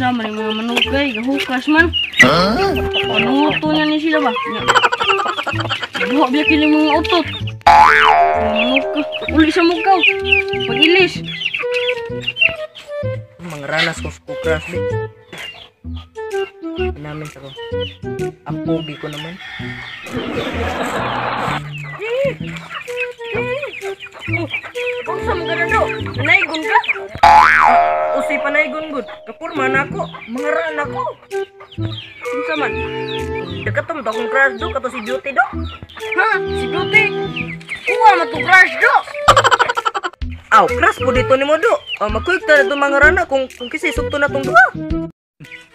Sama ni mga manukay, gahukas man. Panuto niya ni sila ba? Buha biya kini mga utot. Manuk ka. Uli sa mukaw. Pag-ilis. Mga ranas ko sa crush bi. Namin sa ko. Ang pogi ko naman. Kung sa mga do, nanaygon ka? Usay panaygon gud. Kapurma na ako. Mga rana ko. Unsa man? Dakatom to akong crush do kato si Beauty do. Ha? Si Beauty? Kuha man to crush do. Aw, crush po dito nimo do. Magkuyog ta na mga rana kung kasi sugto na tong duha.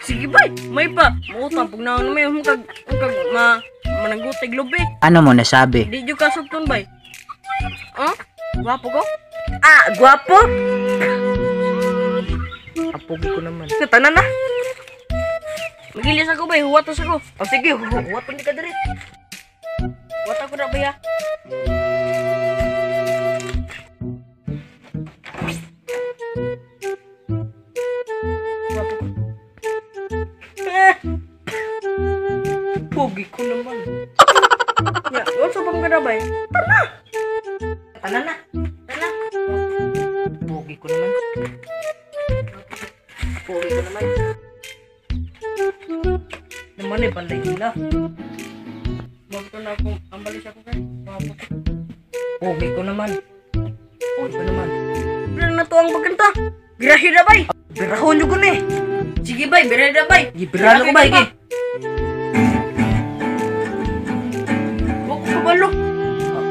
Sige bay, may pa. Mautang pug na may kag ma mananggutig lubi. Ano mo nasabi? Di jud ka sugton bay. Ha? Gwapo ko? Ah, gwapo. Ang pogi ko naman. Tanan na. Magilis ako bay, huwatos ako. Oh, sige, huwaton di ka diri. Huwat ako na bay ha. Gwapo ko. Eh. Pogi ko naman. Ya, unsa pa man ka bay? Tanan na. Tana. Pogi ko naman. Pogi ko naman. Naman eh, balay nila. Gwapo na ako, ang balis ako kay. Gwapo ko. Pogi ko naman. Pogi ko naman. Pero na to ang pagkanta. Birahi na bay. Birahon nyo ko na eh. Sige bay, birahi na bay. Birahan ko bay, ge. Wag ko kabalo.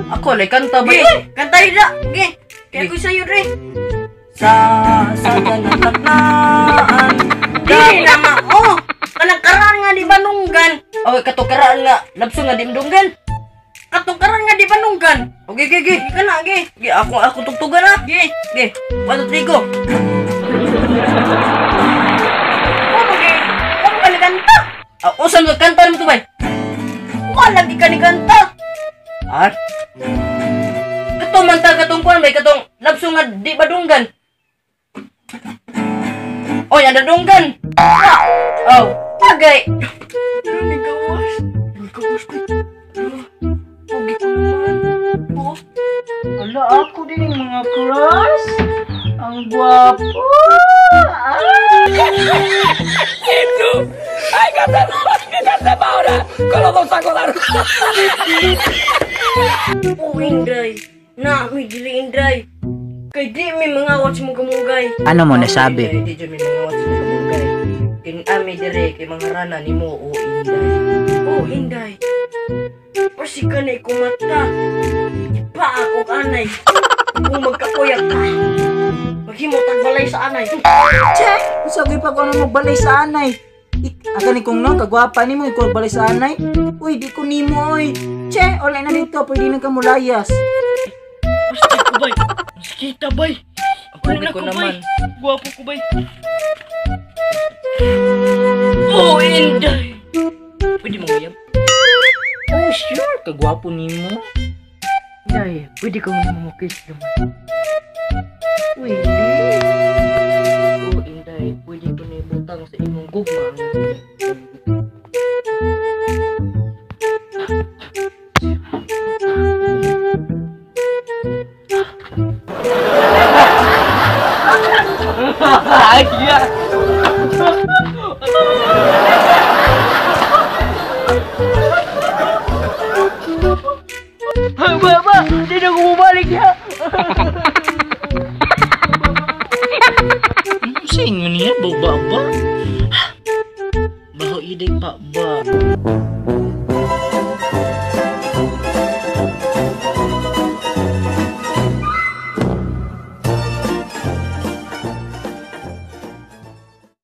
Ako, lay kanta bay. Ge, kanta na. Ge, kaya ko sa'yo dre. Sa ganang taknaan. Dili na mao. Kanang karaan nga di banunggan. Oh, katukaraan nga. Labso nga di mdunggan. Katong karaan nga di banunggan. Okay, ge, ge. Ge kana ge. Ge, ako tugtugan na. Ge. Ge, 1, 2, 3, go. Ano ge? Ano ka ni kanta? Ah, usan ka kanta naman to bay? Wala di ka ni kanta. Ah? Katong man ta katong kuan bay katong labso nga di badunggan. Oy, anda dunggan. Oh, tagay. Ano ni gawas? Ni gawas ko. Pogi ko naman. Oh. Wala ako din yung mga crush. Ang gwapo. Ah! ¡Hay que hacer ahora! ¡Con los dos sacos de arroz! Oh, Inday. Na, may dili Inday. Kay di may mga watch mo kamugay. Ano mo nasabi? Di jud may mga watch mo kamugay. Kin ami dire kay mga rana nimo o Inday. Oh, Inday. Pasi ka na ikumata. Ipa ako anay. Kung magkakuyak ka, maghimo tag balay sa anay. Che, unsa gyud pa ko ano magbalay sa anay? Aka ni kong no, kagwapa nimo ikaw balay sa anay. Uy, di ko nimo oy. Che, olay na dito, pwede na ka mulayas. Basta ko bay. Kita bay. Ang pogi ko naman. Gwapo ko bay. Oh, Inday. Pwede mo uyab? Oh, sure, kagwapo nimo. Inday, pwede ko mo kiss naman. Uy, Oh, Inday, pwede ko na ibutang sa imong gugma. Baba, di na ko mabalik ha. Sa inyo niya, baba ba? Baho iday pa ba?